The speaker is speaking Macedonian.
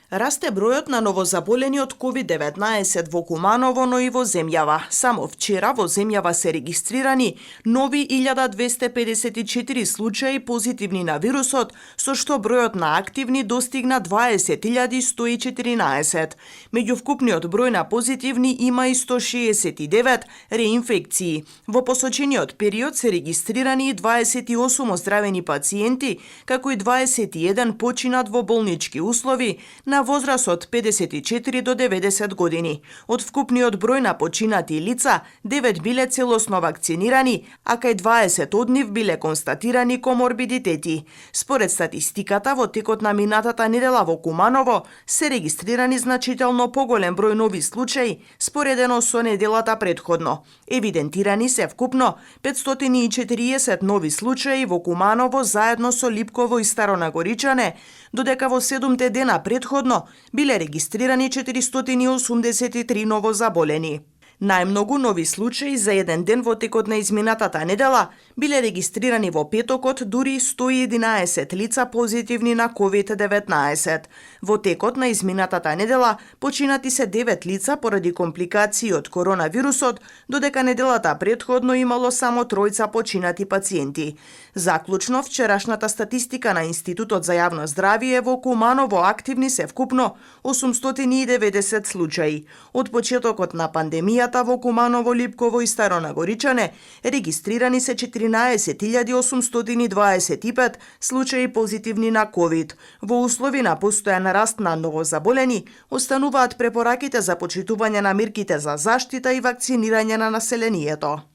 Расте бројот на новозаболени од COVID-19 во Куманово, но и во земјава. Само вчера во земјава се регистрирани нови 1254 случаи позитивни на вирусот, со што бројот на активни достигна 20.114. Меѓу вкупниот број на позитивни има и 169 реинфекции. Во посочениот период се регистрирани 28 оздравени пациенти, како и 21 починат во болнички услови на возраст од 54 до 90 години. Од вкупниот број на починати лица, 9 биле целосно вакцинирани, а кај 20 од нив биле констатирани коморбидитети. Според статистиката, во текот на минатата недела во Куманово се регистрирани значително поголем број нови случаи споредено со неделата претходно. Евидентирани се вкупно 540 нови случаи во Куманово заедно со Липково и Старонагоричане, додека во 7 дена претходно биле регистрирани 483 новозаболени. Најмногу нови случаи за еден ден во текот на изминатата недела биле регистрирани во петокот, дури 111 лица позитивни на COVID-19. Во текот на изминатата недела починати се 9 лица поради компликации од коронавирусот, додека неделата претходно имало само 3 починати пациенти. Заклучно, вчерашната статистика на Институтот за јавно здравје во Куманово активни се вкупно 890 случаи. Од почетокот на пандемијата во Куманово, Липково и Старонагоричане регистрирани се 14.825 случаи позитивни на COVID. Во услови на постојан раст на новозаболени, остануваат препораките за почитување на мерките за заштита и вакцинирање на населението.